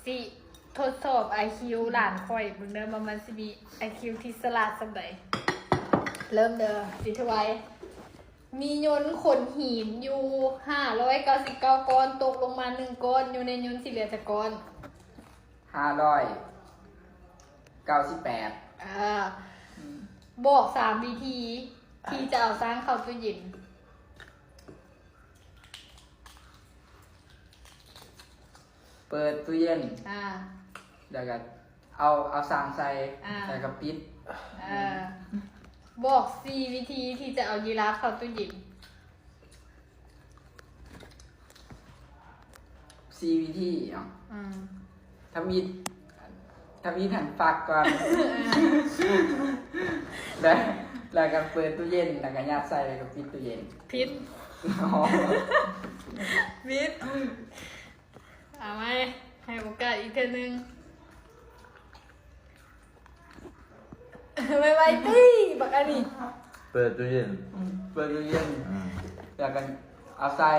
ຊິທົດສອບໄອຄິວຫຼານຂ້ອຍເບິ່ງເດີ ວ່າມັນຊິມີໄອຄິວທີ່ສະຫຼາດສ່ຳໃດ. ເລີ່ມເດີ ຊິທວາຍ. ມີຍົນຂົນຫີນຢູ່ຫ້າຮ້ອຍເກົ້າສິບເກົ້າກ້ອນ, ຕົກລົງມາໜຶ່ງກ້ອນ, ຢູ່ໃນຍົນຊິເຫຼືອຈັກກ້ອນ? ຫ້າຮ້ອຍເກົ້າສິບແປດ. ເອີ ບອກສາມວິທີທີ່ຈະເອົາຊ້າງເຂົ້າຕູ້ເຢັນ. ເປີດຕູ້ເຢັນ ອ່າ ແລ້ວກໍເອົາ ເອົາຊ້າງໃສ່ ອ່າ ແລ້ວກໍປິດ. ເອີ ບອກສີ່ວິທີທີ່ຈະເອົາຢີຣາຟເຂົ້າຕູ້ເຢັນ. ສີ່ວິທີເນາະ. ອືມ ທຳອິດ ທຳອິດຫັ້ນຟັກກ່ອນ ແລ້ວ ແລ້ວກໍເປີດຕູ້ເຢັນ ແລ້ວກໍຍັດໃສ່ ແລ້ວກໍປິດຕູ້ເຢັນ. ຜິດ. ຜິດ. ເອົາໃໝ່ ໃຫ້ໂອກາດອີກເທື່ອໜຶ່ງ. ໄວໆຕິ ບັກອັນນີ້. ເປີດຕູ້ເຢັນ ເປີດຕູ້ເຢັນ ອືມ ແລ້ວກໍເອົາໃສ່